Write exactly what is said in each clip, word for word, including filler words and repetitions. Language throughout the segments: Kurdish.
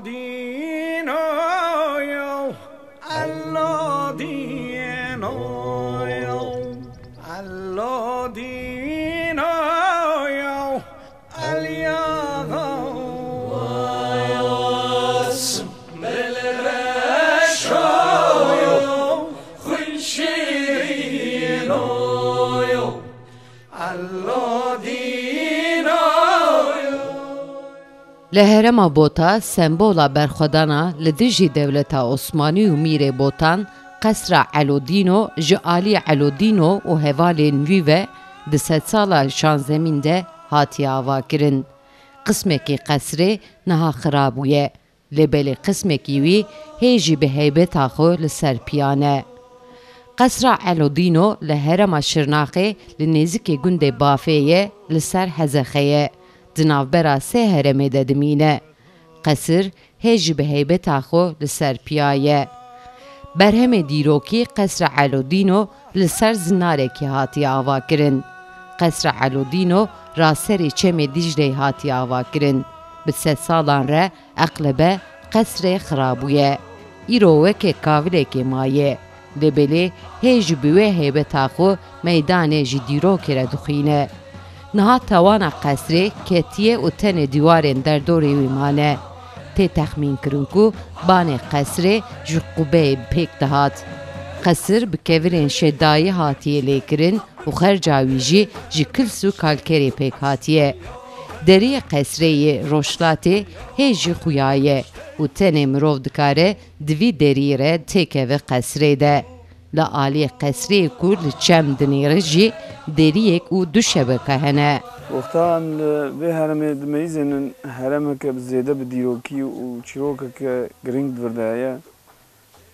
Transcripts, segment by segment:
Dîno yo, Elo dîno yo, Elo dîno yo, Eliya Xawas, Belreşo yo, Xwîn Şîrîno yo, Elo dîno yo. Li herêma Bota sembola berxwedana li dijî dewleta Osmanî û Mîrê Botan, Qesra Elodîno ji alî Elodîno û hevalên wî ve di sedsala şanzemîn de hatiye avakirin. Qismekî qesrê niha xira bûye, lê belê qismekî wî hê jî bi heybeta xwe li ser piya ne. Qesra Elodîno li herêma Şirnaxê li nêzikê gundê Bafê ye, li ser Hezexê ye. Di navbera sê herêmê de dimîne. Qesir hê jî bi heybeta xwe li ser piya ye. Berhemê dîrokî Qesra Elodîno li ser zinarekî hatiye avakirin. Qesra Elodîno raserê Çemê Dîcleyê hatiye avakirin. Bi sedsalan re eqlebe qesrê xira bûye. Îro weke kavilekê maye. Lê belê hê jî bi wê heybeta xwe meydanê ji dîrokê re dixwîne. Niha tawana qesrê ketiye û tenê dîwarên derdorê wî mane. Tê texmînkirin ku banê qesrê ji qubeyê pêk dihat. Qesir bi kevirên şedayî hatiye lêkirin û xerca wî jî ji kils û kalkerê pêk hatiye. Deriyê qesrê yê rojhilatê hê jî xuya ye û tenê mirov dikare di vî deriyê re têkeve qesrê de. Li aliyê qesrê ku li çem dinêre jî deriyek û du şebeke hene. Wexta em li vê herêmê dimeyzênin, herêmeke bi zêde bi dîrokî û çîrokeke girîng di vir de heye.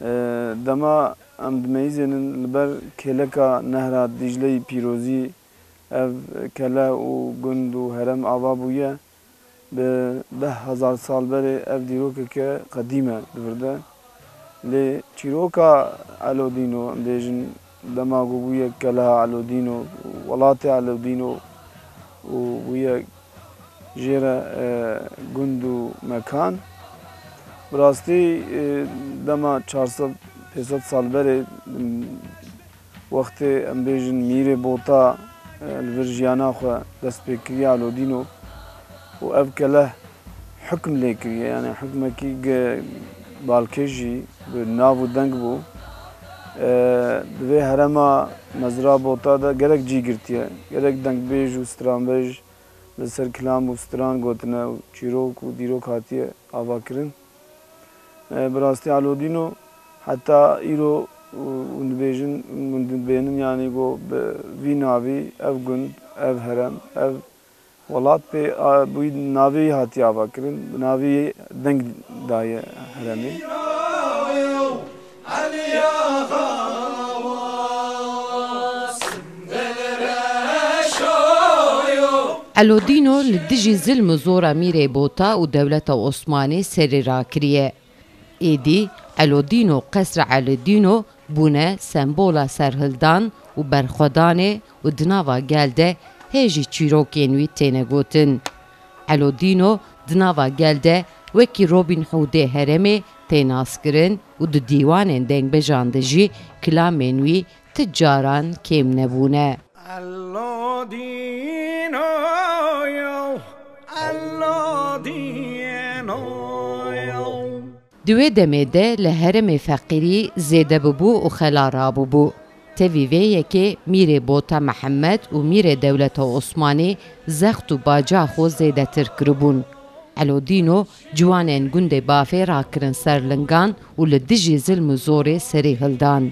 E, dema em dimeyzênin li ber kêleka nehra Dîcleyî pîrozî, ev kele û gund û herêm ava bûye. Bi deh hezar sal berê ev dîrokeke qedîm e di vir de. Lê çîroka Elodîno, em bêjin dema ku bûye keleha Elodîno, welatê Elodîno û bûye jê re, e, gund û mekan. Bi rastî, e, dema çar sed pênc sed sal berê, m, wextê em bêjin Mîrê Bota, e, li vir jiyana xwe dest pê kiriye Elodîno û ev keleh hukm lê kiriye, yani hukmekî ge-, balkêş jî bi nav û deng bû. E, di vê herêma mezra Bota de gelek cî girtiye. Gelek dengbêj û stranbêj li ser kilam û stran gotine û çîrok û dîrok hatiye avakirin. E, bi rastî Elodîno heta îro, û, hûn dibêjin, hûn dibênin, yanî ku bi vî navî ev gund, ev herêm, ev welat pê, a, bi wî navê hatiye avakirin, bi navê deng daye herêmê. Elodîno li dijî zilm û zora Mîrê Bota û dewleta Osmanî serî rakiriye. Êdî Elodîno, Qesra Elodîno bûne sembola serhildan û berxwedanê û di nava gel de hê jî çîrokên wî têne gotin. Elodîno di nava gel de wekî Robîn Hûdê herêmê tê naskirin û di dîwanên dengbêjan de jî kilamên wî ti caran kêm nebûne. Elodîno yo, Elodîno yo. Di wê demê de li herêmê feqîrî zêde bûbû û xela rabûbû. Tevî vê yekê Mîrê Bota Mihemed û Mîrê Dewleta Osmanî zext û baca xwe zêdetir kiribûn. Elodîno ciwanên gundê Bafê rakirin ser lingan û li dijî zilm û zorê serî hildan.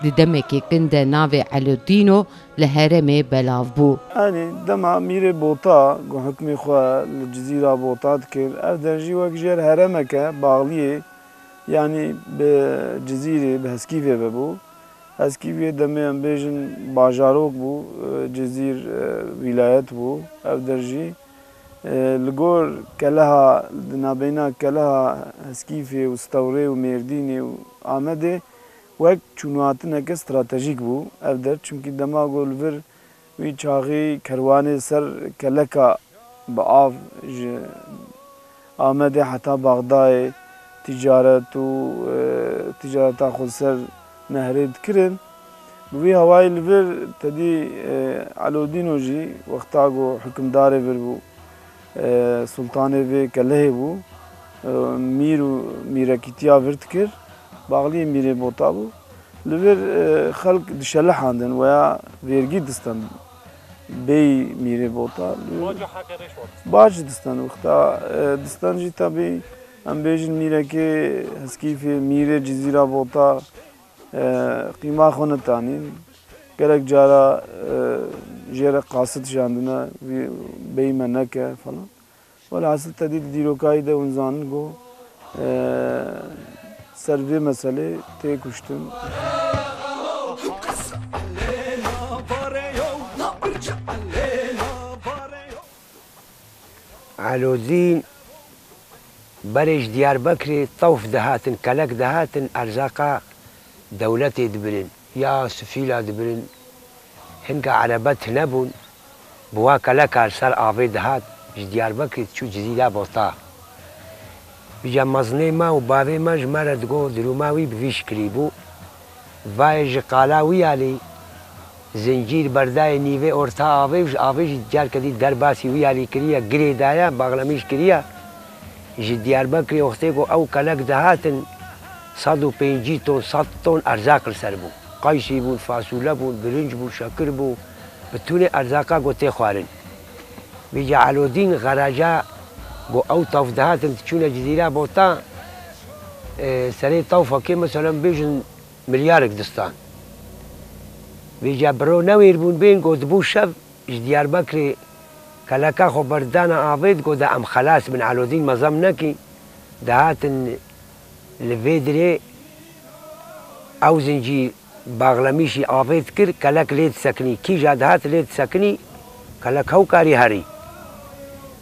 Di demekê kin de navê Elodîno li herêmê belav bû. Yanî dema Mîrê Bota ku hukmê xwe li Cizîra Bota dikir, ev der jî wek jêr herêmeke baxliyê, yanî bi Cizîrê, bi Heskîvê ve bû. Heskîv yê demê em bêjin bajarok bû, e, Cizîr, e, wîlayet bû, ev der jî, e, li gor keleha, di nabeyna keleha Heskîfê û Stewrê û Mêrdînê û Amedê wek çûnhatineke stratejîk bû ev der, çimkî dema ku li vir wî çaxî kerwanê ser keleka bi av ji Amedê heta Baxdayê, ticaret û, e, ticareta xwe li ser nehrê dikirin. Bi vî hawayî li vir tedî, e, Elodîno jî wexta ku hikimdarê vir bû, e, sultanê vê kelehê bû, e, mîr û mîrekîtiya vir dikir, baxliyê mîrê Bota bû. Li vir, e, xelk dişelihandin weya vergî distan bêyî mîrê Bota. Bac û heqê rêş wa distan. Bac distan wexta, e, distan jî tabî em bêjin mîrekê heskîfê mîrê Cizîra Bota, e, qîma xwe nitanîn. Gelek cara, e, jê re qasit jandine, vî bêyî me neke falan. Welhasil tedî di dîrokayî de hûn zanin ku, e, ser vê meselê tê kuştin. Elodîn berê ji Diyarbekirê tewf dihatin, kelek dihatin, erzaqa dewletê dibirin, ya sifîla dibirin. Hinka erebe tune bûn, bi wa keleka li ser avê dihat, ji Diyarbekirê diçû Cizîra Bota. Vîca mezinê me û bavê me ji me re digot, dirûma wî bi vî şikilî bû. Vayê ji qala wî alî, zincîr berdayê nîvê orta avê û ji avê jî carke dî derbasî wî alî kiriye, girê daye, baxlemîş kiriye. Ji Diyarbekirê wextê ku ew kelek dihatin, sed û pêncî ton, sed ton erzaq li ser bû. Qaysî bûn, fasûle bûn, birinc bû, şekir bû, bi tûnê erzaqa ku tê xwarin. Vîca Elodîn xeraca ku ew tewf dihatin, diçûne Cizîra Bota, e, serê tewfekê, meselen, bêjin milyarek distan. Vêca biro newêr bûn bên ku dibû şev ji Diyarbekirê keleka xwe berdana avê, digot, de em xelas bin, Elodîn mezem nekî. Dihatin li vê dirê ew zincî baxlemîşî avê dikir, kelek lê disekinî. Kîja dihat lê disekinî, kelek hew karî herî.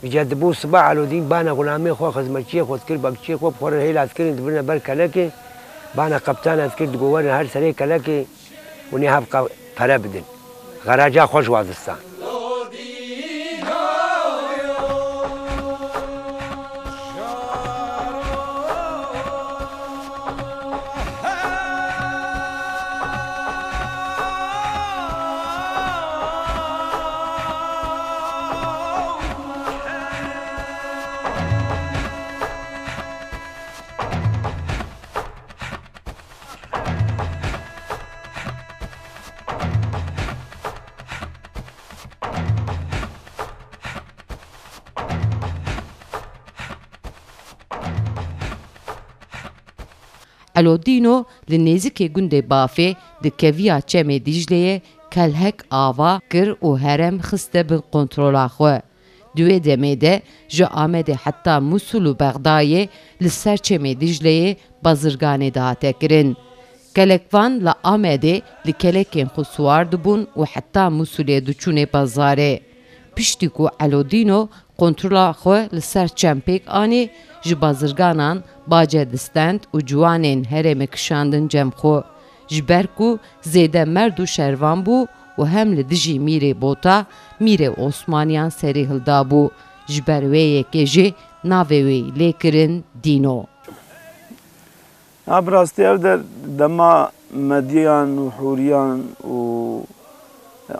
Vîca dibû siba Elodîn bana xulamê xwe, xizmetçiyê xwe dikir, bekçiyê xwe bi xwe re hêla dikirin, dibirine ber kelekê, bana qeptana dikir, digot, werin her serê kelekê û nê hev qe-, pere bidin. Xeraca xwe ji wa distan. Elodîno li nêzikê gundê Bafê di keviya Çemê Dîcleyê kelhek ava kir û herem xiste bin kontrola xwe. Di wê demê de ji Amedê heta Mûsul û Bexdayê li ser Çemê Dîcleyê bazirganê dihate kirin. Kelekvan li Amedê li kelekên xwe siwar dibûn û heta Mûsulê diçûnê bazarê. Piştî ku Elodîno kontrola xwe li ser Çem pêk anî, ji bazirganan bace distend û ciwanên herêmê kişandin cem xwe. Ji ber ku zêde merd û şervan bû û hem li dijî mîrê Bota, mîrê Osmaniyan serî hildabû. Ji ber wê yekê jî navê wê lê kirin Dîno. Ha, bi rastî ev der dema Medyan û Hûriyan û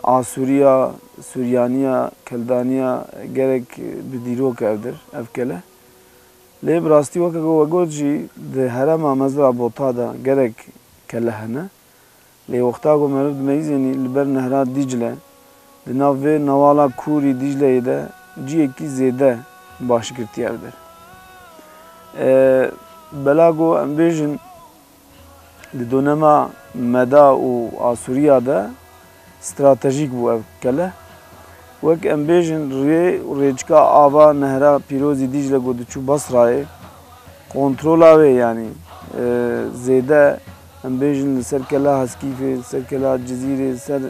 Asûriya, Suryaniya, Keldaniya gerek bi dîrok ev der, ev kele. Lê bi rastî weke ku we got jî di herêma mezra Bota de gerek kele hene. Lê wexta ku meriv dimeyzênî li ber nehra Dîcle, di nav vê newala kûrî Dîcleyê de ciyekî zêde baş girtiye ev der. E, bela ku em bêjin di donema Meda û Asûriya de stratejîk bû ev kele. Wek em bêjin rê û rêçika ava nehra pîrozî Dîcle ku diçû Basrayê, kontrola wê, yanî, e, zêde, em bêjin, li ser keleha Heskîfê, li ser keleha Cizîrê, li ser,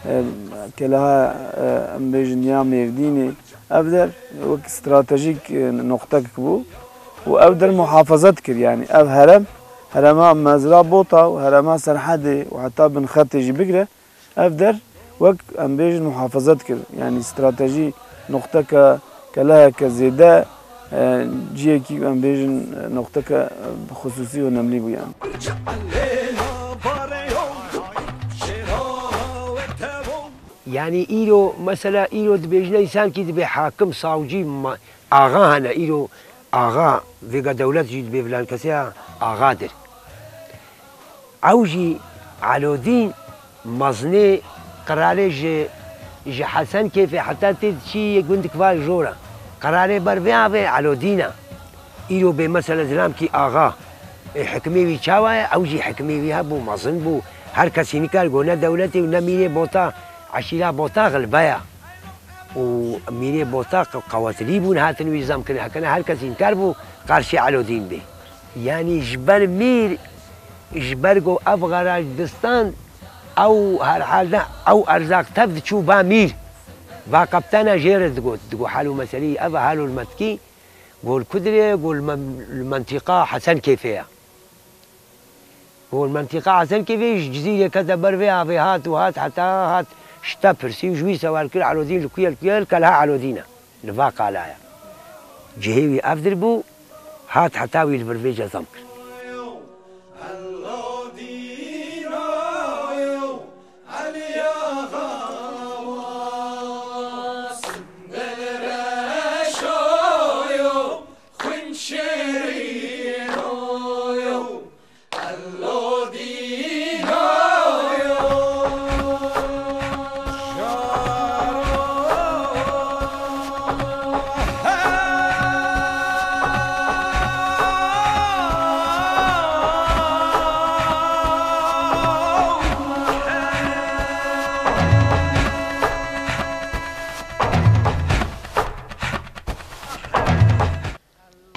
e, keleha, e, em bêjin, ya Mêrdînê. Ev der wek stratejîk, e, noqtekek bû û ev der muhafaza dikir, yanî ev herem, herema mezra Bota û herema Serhedê û heta bin Xetê jî bigire, ev der wek, em bêjin, muhafaza dikir. Yanî stratejî noqteke, keleheke zêde, E, ciyekî em bêjin, e, noqteke, e, xusûsî û nemlî bû yani. Yanî îro, mesela îro dibêjine însankî dibê hakim, savcî, ma-, axa hene, îro axa, vêga dewlet jî dibê filan kesê ya axadir. Ew jî Elodîn mezinê qiralê ji, ji Hesen Kêfê heta tê diçî yê gundik va jor e. Qiralê ber vê avê Elodîn e. Îro bê mesela zilamkî axa. Ê hikmê wî çawa ye? Ew jî hikmê wî hebû, mezin bû. Her kesî nikar go ne dewletê û ne mîrê bota, eşîra bota xilbe ye. Û mîrê bota qe-, qewetilî bûn, hatin wî zam kirin. Hekene her kesî nikar bû qarşî Elodîn bê. Yanî ji ber mîr, ji ber go ev xerac distan, ew herhalde ew erzaq tev diçû ba mîr. Va qeptana jê re digot, digo hal û meselî ev e, hal û metkî, go li ku dirê, go li men-, li mentîqa Hesen Kêfê ye. Go li mentîqa Hesen Kêfê ji Cizîrê kete ber vê avê hat û hat heta hat ji te pirsî û ji wî sewal kir, Elodîn li ku ye, li ku ye, li Kelha Elodîn e. Li va qala ye. Cihê wî ev dir bû, hat heta wî li vir vê cezam kir.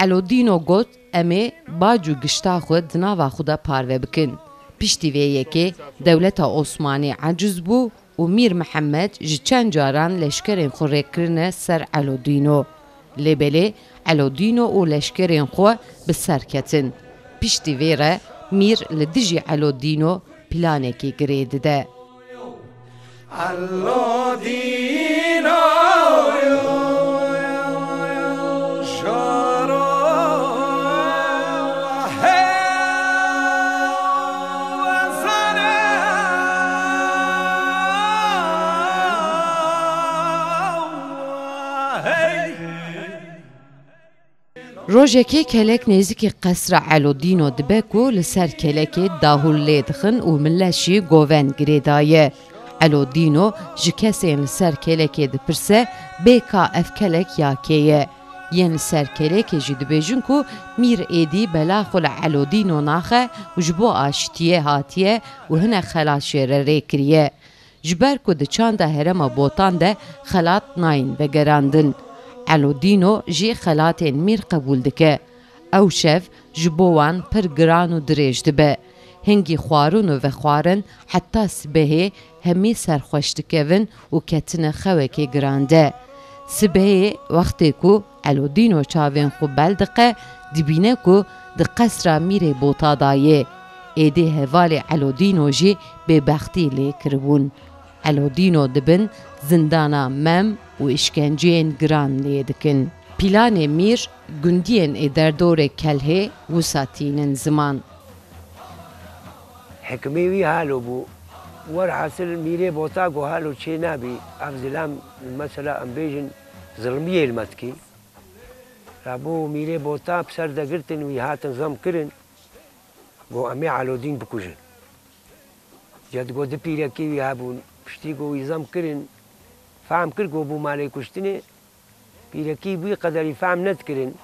Elodîno got, em ê bac û gişta xwe di nava xwe de parve bikin. Piştî vê yekê dewleta Osmanî eciz bû û Mîr Mihemed ji çend caran leşkerên xwe rê kirine ser Elodîno. Lê belê Elodîno û leşkerên xwe bi ser ketin. Piştî vê re Mîr li dijî Elodîno planekî girê dide. Rojekê kelek nêzîkî qesra Elodîno dibe ku li ser kelekê dahûl lê dixin û milet jî govend girê daye. Elodîno ji kesên li ser kelekê dipirse, bê ka ev kelek ya kê ye? Yên li ser kelekê jî dibêjin ku mîr êdî bela xwe li Elodîno naxe û ji bo aştiyê hatiye û hinek xelat jê re rê kiriye. Ji ber ku di çanda herêma Botan de xelat nayên vegerandin, Elodîno jî xelatên mîr qebûl dike. Ew şev ji bo wan pir giran û dirêj dibe. Hingî xwarin û vexwarin heta sibehê hemî serxweş dikevin û ketine xewekê giran de. Sibehê wextê ku Elodîno çavên xwe bel diqe, dibîne ku di qesra mîrê Bota de yê. Êdî hevalê Elodîno jî bêbextî lê kiribûn. Elodîno dibin zindana mem û îşkenceyên giran lê dikin. Planê mîr gundiyên ê derdorê Kelhê wisa tînin ziman. Hikmê wî halo bû. Werhasil mîrê Bota go halo çê nabî. Ev zilam mesela em bêjin zilmiyê li me dikî. Rabû mîrê Bota bi ser de girtin, wî hatin zam kirin. Go em ê Elodîn bikujin. Ced go du pîrekî wî hebûn. Piştî go wî zam kirin, fehm kir go bû malê kuştinê. Pîrekî bûyî qederî fehm nedikirin.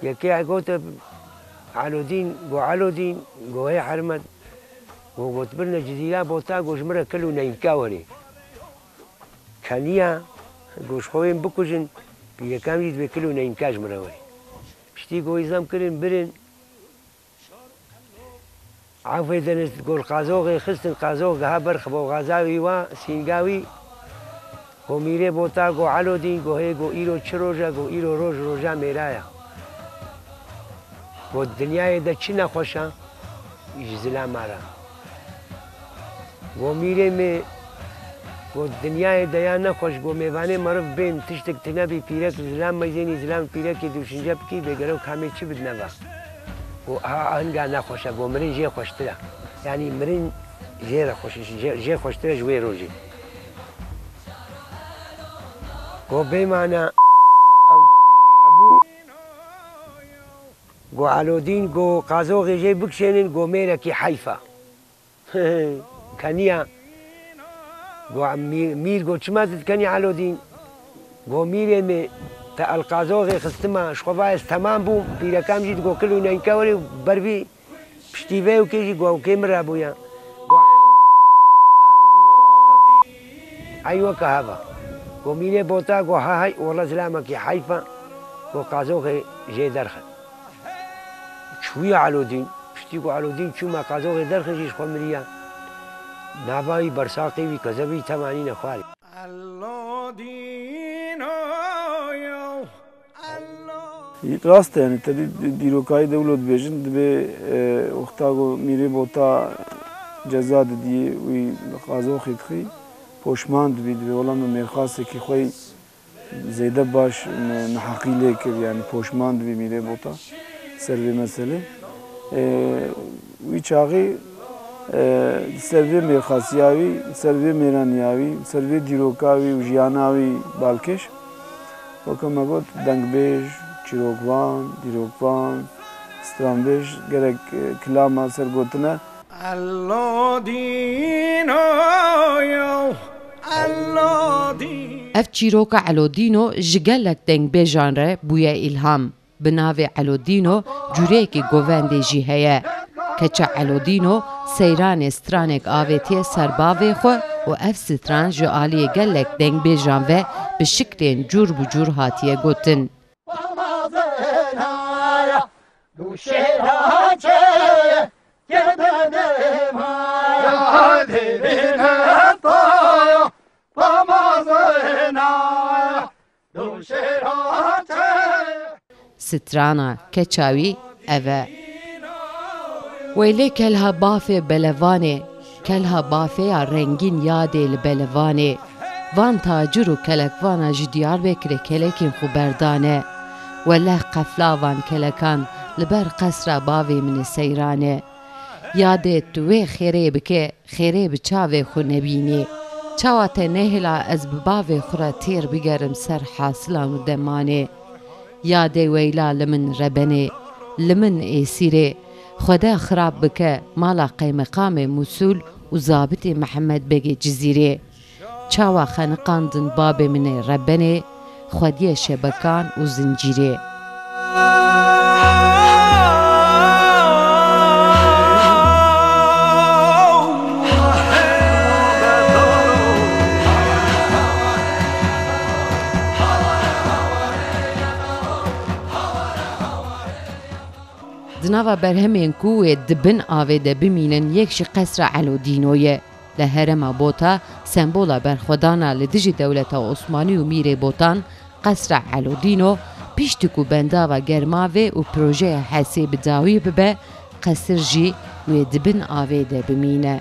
Yekê gote Elodîn, go Elodîn, go hê hermet. Go gotbirne Cizîra Bota, go ji min re kil û neyînka werê. Keniya, go ji xwe yên bikujin, pîrekan wî dibê kil û neyînka ji min re werê. Piştî go wî zam kirin, birin. Efê Deniz go li qazoxê xistin, qazox giha ber xiboxaza wî wa, sînga wî. Go mîrê Bota, go Elodîn, go hê, go îro çi roj e? Go îro roj roja mêra ye. Go dinyayê de çi nexweş e ji zilama re? Go mîrê me, Got, dinyayê de ya nexweş, got, mêvanê meriv bên, tiştek tune bî, pîrek zilam meyzênî, zilam pîrekê dûşince bikî, bêgero kamê çi bidine va. Got, ha, hinga nexweş e, got, mirin jê xweştir e. Yanî mirin jê re xweş, jê, jê xweştir e ji wê rojê. Got, bêmane, ew bû. Got, Elodîn, got, qazoxê jê bikişênin, got, mêrekî heyf e. Keniya. Got, mî-, mîr got, çima tu dikenî Elodîn? Got, mîrê me, te elqazoxê xistima, ji xwe va ez temam bûm, pîrekam jî digot, kil û neynke werê û ber vî piştî vê û kê jî got, ew kê min re bûye. Got, ey weke heva. Got, mîrê bota, got, ha hey, wela zilamekî heyf e. Got, qazoxê jê derxe. Çûye Elodîn, piştî ku Elodîn çû me qazoxê derxin jî ji xwe miriye. Nava wî bersaqê wî kezebî temanîne xwarê. Rast e, yanî te dî dîrokayî dewlo dibêjin, dibê, e, wexta ku Mîrê Bota ceza didiyê, wî qazoxê dixî, poşman dibî, dibê wela min mêrxasekî xwe yî zêde baş ne-, neheqî lê kir, yanî poşman dibî Mîrê Bota ser vê meselê. E, wî çaxî, e, ser vê mêrxasiya wî, ser vê mêraniya wî, ser vê dîroka wî û jiyana wî balkêş, weke me got, dengbêj, çîrokvan, dîrokvan, stranbêj gelek, e, kilama ser gotine. Elodîno yo, Elodîn. Ev çîroka Elodîno ji gelek dengbêjan re bûye îlham. Bi navê Elodîno cûreyekî govendê jî heye. Keça Elodîno seyranê stranek avêtiye ser bavê xwe û ev stran ji aliyê gelek dengbêjan ve bi şiklên cûr bi cûr hatiye gotin. Strana keça wî ev e. Weylê kelha bafê belevanê, kelha bafeya rengîn yadê li belevanê. Van tacir û kelekvana ji Diyarbekirê kelekên xwe berdane. Weleh qefla van kelekan li ber qesra bavê min ê seyran e. Yadê tu wê xêrê bike, xêrê bi çavê xwe nebînî. Çawa te nehêla ez bi bavê xwe re têr bigerim ser hasilan û demanê? Yadê weyla li min rebenê, li min êsîrê. Xweda xirab bike mala qeymeqamê Mûsûl û zabitê Mihemed Begê Cizîrê. Çawa xeniqandin babê min ê rebenê, xwediyê şebekan û zincîrê. Di nava berhemên ku wê di bin avê de bimînin, yek jî qesra Elodîno ye. Li herêma Bota sembola berxwedana li dijî dewleta Osmanî û Mîrê Botan, qesra Elodîno, piştî ku bendava Germavê û projeya HESê bi dawî bibe, qesir jî wê di bin avê de bimîne.